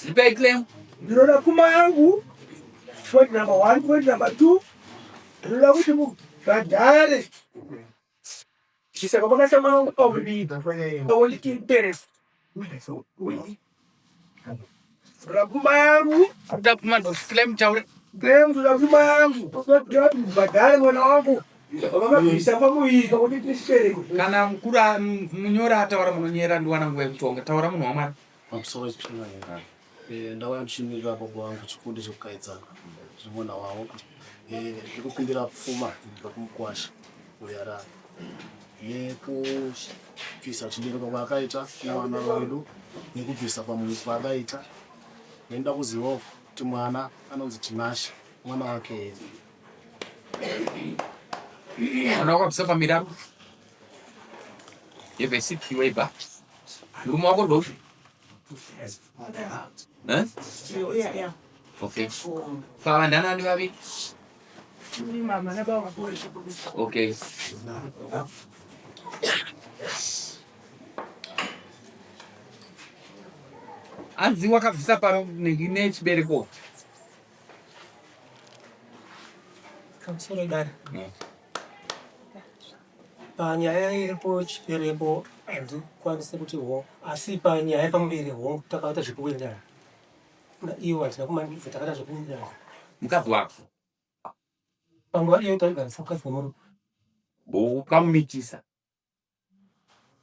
Ndipei claim. Ndinoda pfuma yangu point number one, point number two. Ndinoda kuti mubhadhare. Saka pakasema interest. Ndoda pfuma yangu. Kuda pfuma ndo claim taure. Claim ndoda pfuma yangu. Ndoda kuti mubhadhare mwana wangu. Vakabvisa pamuviri pakuti tichibereko. Kana mukuru munyori ataura munonyera ndiwana nguva yekutonga. Taura munhu waMwari. Pamusoro pechimwe ndauya ndichimirira baba vangu chikundi chekukaidzana zvemwana wavo zvekupindira pfuma kubva kumukwasha uyo nekubvisa chibereko kwaakaita kumwana wedu nekubvisa pamuviri kwaakaita nenda kuzivawo kuti mwana anonzi Tinashe mwana wake here. Mwana wakabvisa pamiri apo yevhesi iwe ibva murume wako ndoupi? Eh? Yeah. Okay, pava ndanani vaviri? Mama nababa. Okay, hanzi wakabvisa pano nechibereko. Pamusoro dare. Panyaya iripo chibereko handikwanisi kuti hongu, asi panyaya yepamuviri hongu, takaita zvekuwirirana naiwo, handina kumanikidza, takaita zvekuwirirana. Mukadzi wako? Panguva iyo taigarisa mukadzi nemurume. Ukamumitisa?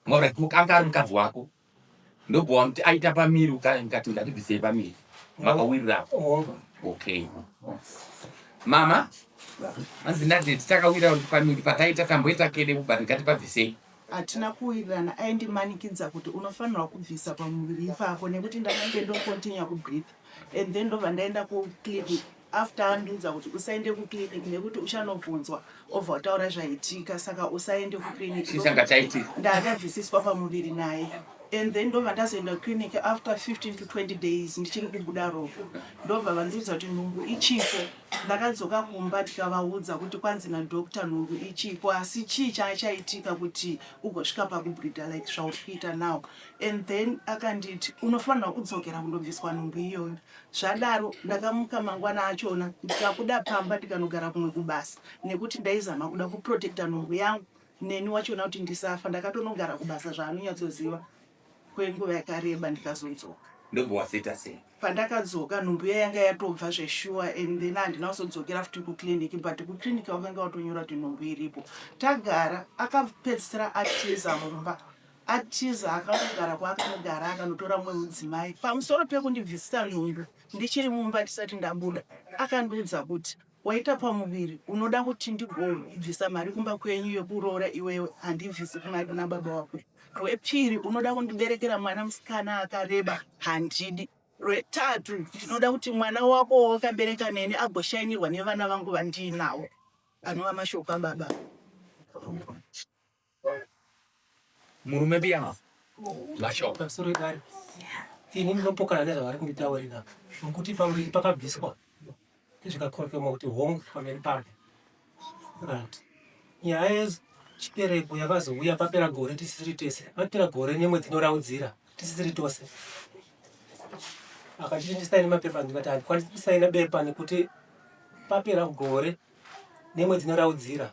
Alright, anga ari mukadzi wako, ndobva wamuti aita pamiri, ukati ngatibvisei pamiri, makawirirana? Hongu. Okay, mama, hanzi nadaddy takawirira kuti pamiri pataita tamboita kede, but ngatipabvisei. Hatina kuwirirana, aindimanikidza kuti unofanirwa kubvisa pamuviri ipapo nekuti ndakange ndocontinue kubreathe, and then ndobva ndaenda kuclinic after andiudza kuti usaende kuclinic nekuti uchanobvunzwa obva wataura zvaitika, saka usaende kuclinic. Chii changa chaitika? Ndakabvisiswa pamuviri naye and then ndobva ndazoenda kuclinic after 15 to 20 days ndichiri kubuda ropa, ndobva vandiudza kuti nhumbu ichipo. Ndakadzoka kumba tikavaudza kuti kwanzi nadoctor nhumbu ichipo, asi chii changa chaitika kuti ugosvika pakubleeda like zvauri kuita now? And then akanditi unofanirwa kudzokera kundobviswa nhumbu iyoyo. Zvadaro ndakamuka mangwana achona, ndikabuda pamba, ndikanogara kumwe kubasa nekuti ndaizama kuda kuprotecta nhumbu yangu neni wachona kuti ndisafa. Ndakatonogara kubasa zvaanonyatsoziva kwenguva yakareba, ndikazodzoka. Ndobva wazoita sei? Pandakadzoka nhumbu iya yanga yatobva zveshuwa, and then handina kuzodzokera futi kuclinic, but kuclinic vakanga vatonyora kuti nhumbu iripo. Tagara, akapedzisira atiza mumba, atiza akanogara kwaakanogara, akanotora mumwe mudzimai. Pamusoro pekundibvisisa nhumbu ndichiri mumba ndisati ndabuda, akandiudza kuti waita pamuviri, unoda kuti ndigobvisa mari kumba kwenyu yekuroora iwewe? Handibvisi mari kuna baba wako. Rwepiri, unoda kundiberekera mwana musikana akareba? Handidi. Rwetatu, ndinoda kuti mwana wako wawakabereka neni agoshainirwa nevana vangu vandiinawo, anova mashoko ababa. Murume biyangu, mashoko. Pamusoro idare, ini ndinopokana nezvavari kunditaurira nokuti pamuviri pakabviswa zvikakonfirmwa kuti hongu pamberi pamwe. Right, nyaya yechibereko yakazouya papera gore tisisiri tese, papera gore nemwedzi inoraudzira tisisiri tose. Akachiti ndisaine mapepa, ndikati handikwanisi kusaina bepa nekuti papera gore nemwedzi inoraudzira,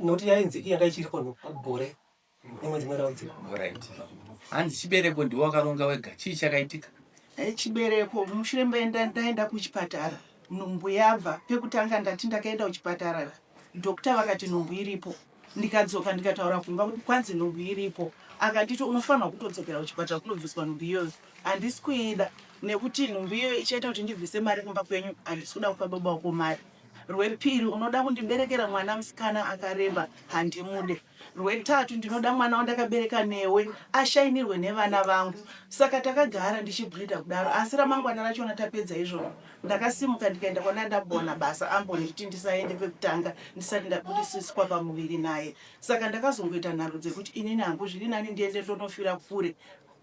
nokuti yainzi yanga ichiripo gore nemwedzi inoraudzira. Alright, hanzi chibereko ndiwe wakaronga wega, chii chakaitika? Chibereko mushure ndaenda kuchipatara, nhumbu yabva. Pekutanga ndati ndakaenda kuchipatara, doctor vakati nhumbu iripo. Ndikadzoka ndikataura kumba kuti kwanzi nhumbu iripo. Akanditi unofanirwa kutodzokera kuchipatara kunobviswa nhumbu iyoyo. Handisi kuida nekuti nhumbu iyoyo ichaita kuti ndibvise mari kumba kwenyu, handisi kuda kupa baba wako mari. Rwepiri, unoda kundiberekera mwana musikana akareba? Handimude. Rwetatu, ndinoda mwana wandakabereka newe ashainirwe nevana vangu. Saka takagara ndichibleeda kudaro, asi ramangwana rachona tapedza izvozvo ndakasimuka ndikaenda kwanandabona basa ambonditi ndisaende pekutanga ndisati ndabudisiswa pamuviri naye. Saka ndakazongoita nharo dzekuti inini hangu zviri nani ndiende ndonofira kure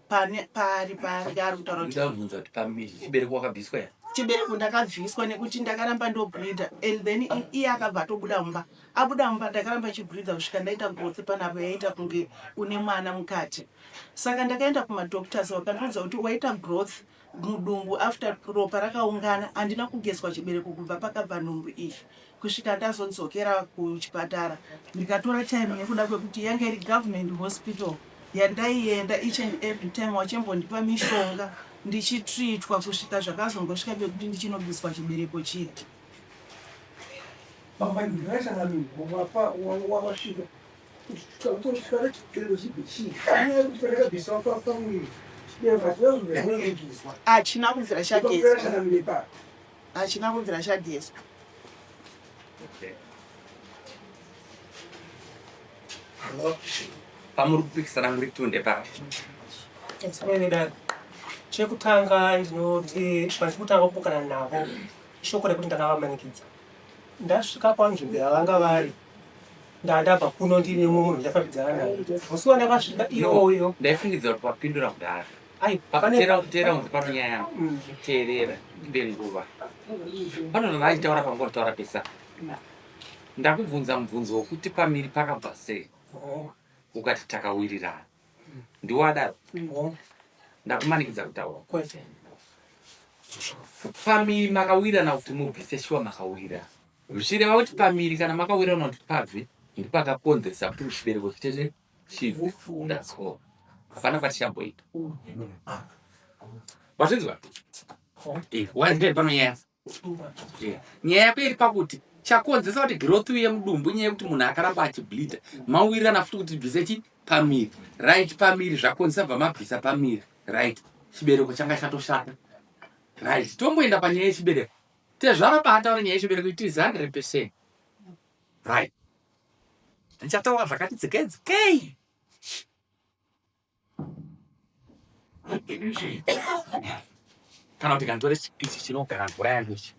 pane pari paange ari kutaura kuti Ndabvunza kuti pamiri chibereko wakabviswa here? Chibereko ndakabviswa nekuti ndakaramba ndobleeder and then iye akabva atobuda mumba. Abuda mumba ndakaramba ndichibleeder kusvika ndaita gotsi panapa yaita kunge une mwana mukati. Saka ndakaenda kumadoctors vakandiudza kuti waita growth mudumbu after ropa rakaungana. Handina kugezwa chibereko kubva pakabva nhumbu iyi kusvika ndazodzokera kuchipatara ndikatora time nekuda kwekuti yanga iri government hospital yandaienda each and every time wachimbondipa mishonga ndichitreatwa kusvika zvakazongosvika pekuti ndichinobviswa chibereko chiya. Baba ndakasangana wasvika Hachina kubvira chagezwa. Hachina kubvira chagezwa. Pamuri kupikisana muri tunde papi? Chekutanga ndinoti pandiri kutanga kupokana navo ishoko rekuti ndakavamanikidza. Ndasvika panzvimbo yavanga vari ndandabva kuno ndine mumwe munhu ndafambidzana naye musi wandakasvika iyoyo ndaifungidzira kuti wapindura kudhara teera unzi pano nyaya yangu mm. teerera ndibe nguva pano zvanga achitaura panguva taura pesa ndakubvunza mubvunzo wokuti pamiri pakabva sei oh. ukati takawirirana ndiwo adaro oh. ndakumanikidza kutaura kwete pamiri makawirirana kuti mubvise shuwa makawirira zvichireva kuti pamiri kana makawirirana kuti pabve ndipakakonzeresa kuti chibereko chitete chibve that's all hapana kwatichamboita wazvinzwa eh, wazviri pano nyaya Nyaya yako iri pakuti chakonzesa kuti growth yemudumbu inyaya yekuti munhu akaramba achibleeda mawirirana futi kuti bvise chi pamiri right pamiri zvakonzesa bva mabvisa pamiri right chibereko changa chatoshata right tomboenda panyaya yechibereko tezvara paataura nyaya yechibereko it is 100 percent right ndichataura zvakati dzikei dzikei kana kuti kanditore ichi chinogara mvura yangu ichi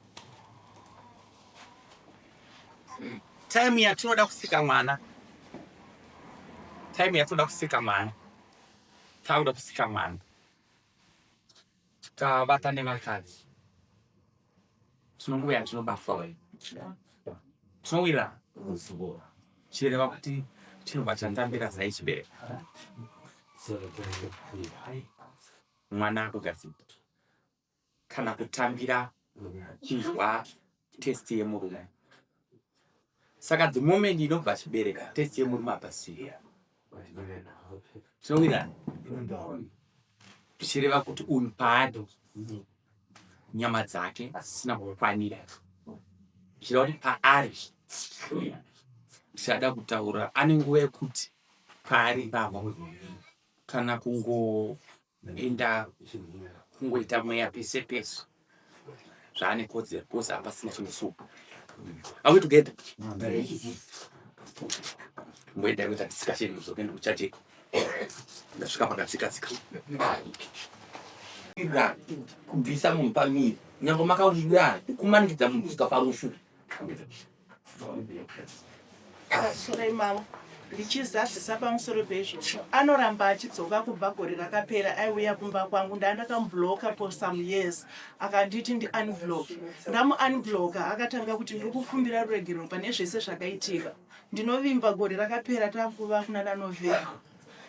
time yatinoda kusika mwana time yatinoda kusika mwana takuda kusika mwana Tikavata nevakadzi tinonguva yatinobatwa tinowira chireva kuti chinobva chatambira zai chibereko mwana akugadzirwa kana kutambira kunzwa test yemurume saka the moment inobva chibereka test yemurume hapasiya Tinowirana zvichireva kuti uyu paari nyama dzake hadzisina kukwanira zvichireva kuti paari ndichada kutaura ane nguva yekuti paari ipapo kana kungo Enda kungoita mweya pese pese zvaane kodzero because hapasina chinosupa. Are we together? Mboenda kuita discussion uzokenda kuchaje. Ndasvika pakatsika tsika. Kubvisa munhu pamiri nyange makawirirana kumanikidza munhu kusvika parufu. Sorry mama ndichizadzisa pamusoro peizvozvo anoramba achidzoka kubva gore rakapera aiuya kumba kwangu ndaa ndakamubloka for some years akanditi ndiunblock ndamuunblocka akatanga kuti ndiri kukumbira ruregerero pane zvese zvakaitika ndinovimba gore rakapera takuva kunana november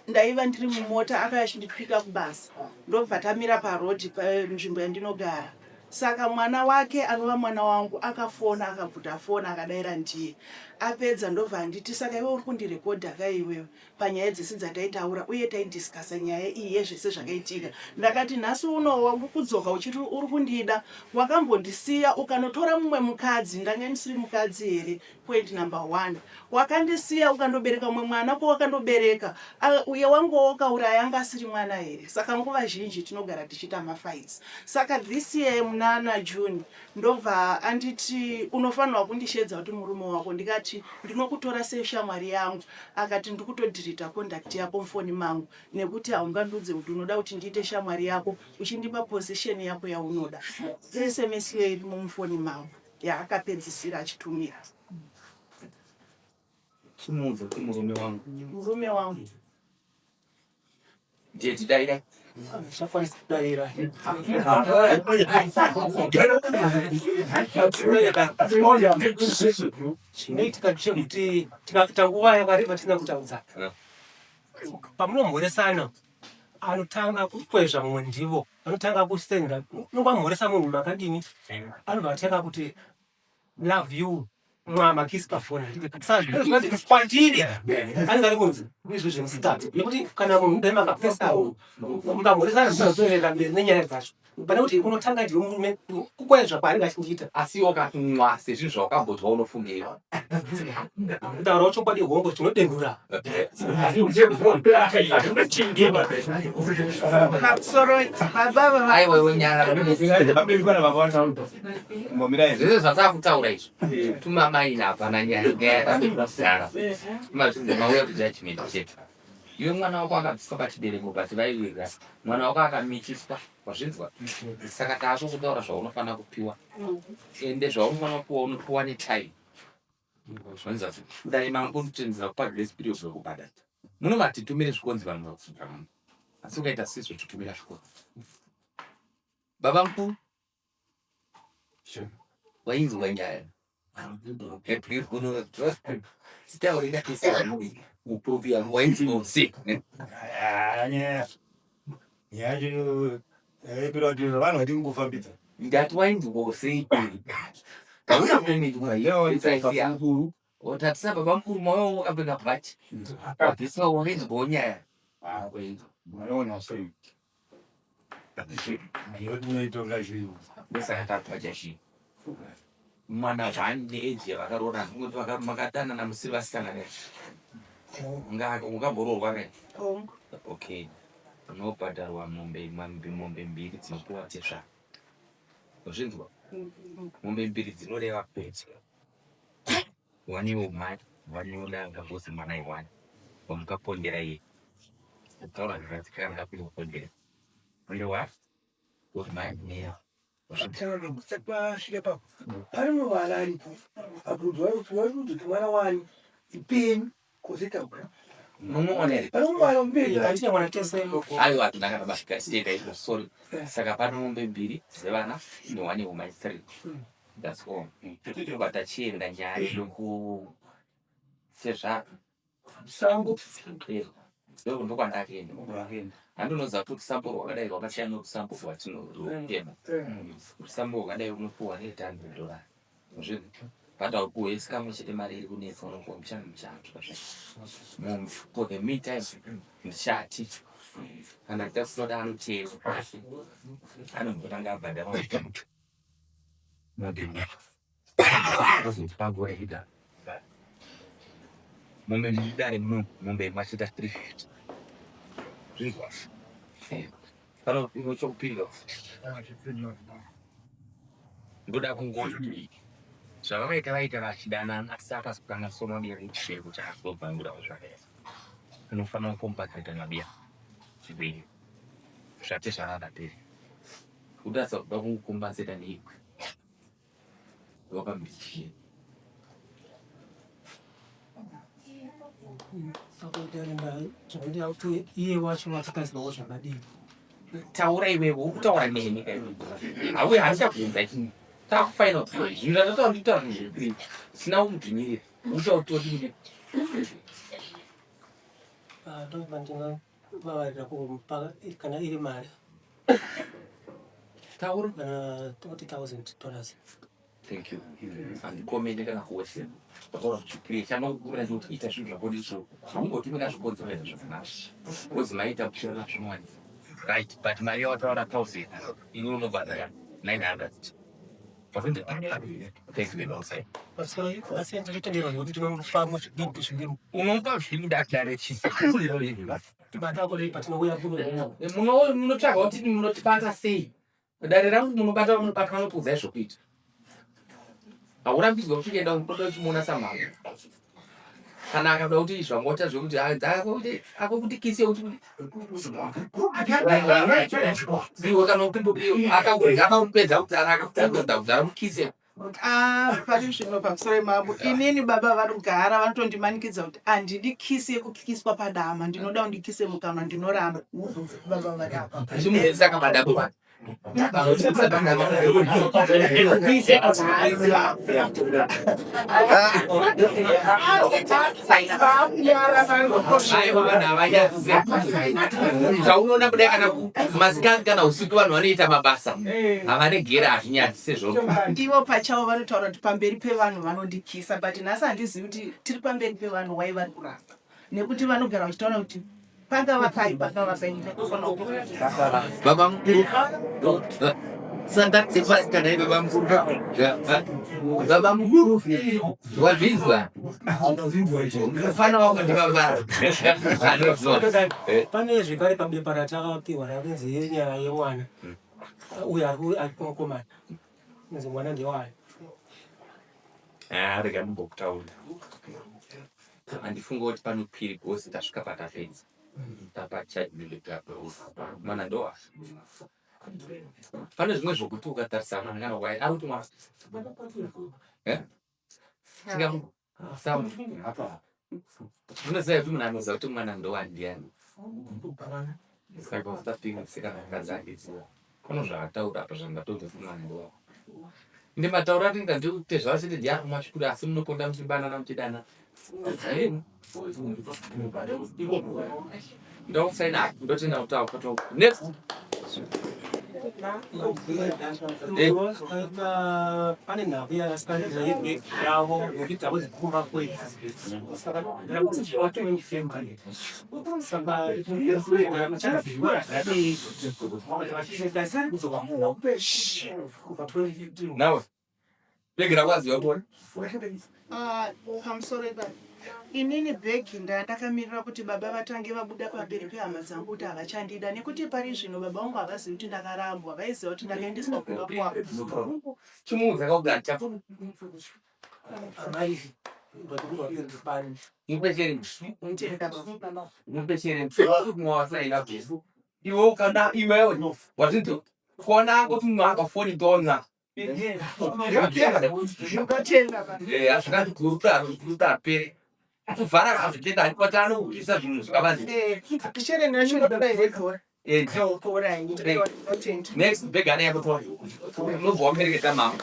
Ndaiva ndiri mumota akauya achindipika kubasa ndobva tamira paroad panzvimbo yandinogara. Saka mwana wake anova mwana wangu akafona akabvuta foni akadaira ndiye. Apedza ndobva anditi saka iwe uri kundirekodha ka iwewe panyaya dzese dzataitaura uye taidiscussa nyaya iyi yezvese zvakaitika. Ndakati nhasi uno wakudzoka uchiti uri kundida wakambondisiya ukanotora mumwe mukadzi ndanga ndisiri mukadzi here Point number one wakandisiya ukandobereka umwe mwana ko wakandobereka uye wangu wawakauraya anga asiri mwana here saka nguva zhinji tinogara tichiita mafights saka this year munana June ndobva anditi unofanirwa kundishedza kuti murume wako ndikati ndinokutora seshamwari yangu akati ndikutodhirita conduct yako mufoni mangu nekuti haungandiudze kuti unoda kuti ndiite shamwari yako uchindipa position yako yaunoda sms iyo irimo mufoni mangu yaakapedzisira achitumira. Chimuudza kuti murume wangu. Murume wangu. Ndeti daira. Zvichakwanisa kudaira. Chinoitika ndechekuti tikaita nguva yakareba tisina kutaudzana. Pamunomhoresana anotanga kukwezva mumwe ndivo anotanga kusenda unongwamhoresa munhu makadini anobva atanga kuti love you mwa makisi pafoni kwandiri anenge ari kunzi izvo zvemusikati nekuti kana munhu dai makapfesawo mukamhoresana zvinozoenda mberi nenyaya dzacho pane kuti unotanga ndiwe murume kukwezva kwaanenge achindiita asi wakamwa sezvinhu zvawakambonzwa unofungei kutaurawo chokwadi hongo chinodengura Aiwa iwe nyara. Zvese zvatakutaura izvi. Tuma maina hapana nyaya. Nyaya yakazara. Mazvinzi mauya kujudgment chete. Iwe mwana wako akabviswa pachibereko but vaiwirirana. Mwana wako akamitiswa. Wazvinzwa? Saka taakukutaura zvaunofanira kupiwa. Ende zvaunofanira kupiwa unopiwa netime. Zvanzi dai mangonditendera kupa grace period zvekubhadhara. Munomatitumire zvikonzi vanhu vakufunga muno. Asi ukaita sizvo titumira zvikonzi. Baba mukuru. Wainzwa nyaya. Sitaurira uprovi wainzwa sei? Nyaya yacho yaipera kuti vanhu vati kungofambidza. Ndati wainzwa sei? Hauna kunoinzwa. Otatisa baba mukuru moyo wakapfeka bhachi. Wabviswa wainzwawo nyaya. Unoona sei? Unoitonga sei? Ndosaka takupacha chii. Mwana zvaani neage yavakaroorana kungoti makadanana musiri vasikana ne ungamboroorwa kai? Okay. Unobhadharwa mombe mombe mbiri dzinopiwa tezvara. Wazvinzwa? Mombe mbiri dzinoreva kuti one yeumai one yeunanga because mwana iwani wamukapondera iye. Kutaura zvakadzikana ndakupondera. Only what? With my meal. Kusati kwasvika ipapo pane mumwe mwana aripo abvunzwa kuti mwana wani ipenyu kozoita Munomuona here? Pane mumwe mwana mupenyu Hatine mwana tese. Aiwa hatina kana basa tenda izvo sorry. Saka pane mombe mbiri dzevana neone woman three. That's all. Tobva tachienda nyaya yoku sezva sango ndo ndokwandakaenda. Handinoziva kuti rusambo rwakadai rwakasiyana nerusambo rwatinotema. Rusambo rwakadai unopiwa ne 800 dollars. But haupuwe kamwe chete mari iri kunetsa unopuwa muchana muchana munhu for the meantime ndichati kana takutoda anoteera anombotanga abhadhara ozotipagoida mombe ndidare muno mombe imwe achiita 350 zvinzwa pano imwe chokupinda ndoda kungoti zvavakaita vaita vachidanana asi akazotanga soma biya kuchisheko chaazobvangura zvakaita unofanira kukompensata mabiya chibei zvati zvakadaperi kutatsa kuda kukompensata neikwe wakambishia Saka iye wacho wakatarisirwawo zvakadii? Taura iwewe, uri kutaura neni hauye handichabvunza chii takufaina zvinhu zvandataura ndikutaura zvinhu zvisina kumudzvinyirira uchautori mune Ndobva ndinovavarira kumupa kana iri mari taura kana 30,000 dollars. Thank you. Handikomende kana kuwesera. Wataura zvichikiri chanokura chekuti ita zvinhu zvako ndizvo. Haungotumira zvikonzero izvo zvakanaka. Because maita kushora zvinowanisa. Right, but mari yawataura 1000 iwe unobhadhara 900. Wasn't it? Thank you very much. Asi ndinotenderwa kuti tinomupa zvidiki zviri Unomupa zviri dare chisi. patinouya kuno. Munotsvaga kuti munotibata sei? Dare rangu munobata munobata vanokuudzai zvokuita. Haurambidzwa kuti ukaenda unoda uchimuona samhanga. Kana akada kuti zvangota zvekuti akuti kisi yekuti iwe kana akapedza kuzara akapedza kuzara mukisi. Ah, pari zvino pamusoro yemambo inini baba vanogara vanotondimanikidza kuti handidi kisi yekukiswa padama ndinoda undikise mukanwa ndinoramba baba vadapa Chimuendesa kamadabo. Aiwa vanhu havanyadzise. Zvaunoona kudai kana masikati kana usiku vanhu vanoita mabasa havaregeri hazvinyadzise zvoo. Ivo pachavo vanotaura kuti pamberi pevanhu vanondikisa but nhasi handizivi kuti tiri pamberi pevanhu wai vari kuramba nekuti vanogara vachitaura kuti pangava pai pangava pai ndinofanira kuita. Baba mukuru sanga dzepasi kana ive baba mukuru baba mukuru wazvinzwa mufana wako ndibaba anozwa Pane zvekare pabepa ratakapiwa rakunzi yenyaya yemwana uyo ari kumukomana kunzi mwana ndewayo. Ah, rega ndimbokutaura handifunga kuti panopiri because tasvika patapedza tapachadmwana ndowa pane zvimwe zvokuti ukatarisa mwana kana wai ari kuti mwana Eh? Unoziva kuti munhu anoziva kuti mwana ndowa ndiani saka usapinise kana mukadzi achiziva kono zvaataura apa zvandatodza kuti mwana ndowa ende matauro anoita ndekuti tezvara chete ndiye akumasvikura asi munoponda muchibanana muchidana ndokusaina ndotenda kutaura next. Pane nhau yakasikana yavo nhumbi dzavo dzekumba kwedu saka saka kubva 2015 Nawe bhegi rako aziva kuona. Ah, pamusoro ipapo inini bhegi ndandakamirira kuti baba vatange vabuda pamberi pehama dzangu kuti havachandida nekuti pari zvino baba vangu havazivi kuti ndakarambwa vaiziva kuti ndakaendeswa kumba kwavo. Chimuudza kakuti handichafa. Amai vatikubani. Mupeshere. Ndenda baba. Mupeshere. Mwawasaina bhesu. Iwe ukada iwewe wazvinzwa. Kuona kuti munhu akafoni dona. Ndinotenda baba. Eh, zvakati guruta guruta pere. Kuvhara hazvitenda handipata anobvisa zvinhu zvakavanzi. Eh, shere nacho ndoda here tora. Eh, Tora ini. Ndinotenda. Next bhegana yako tora. Unobva wapereketa mama.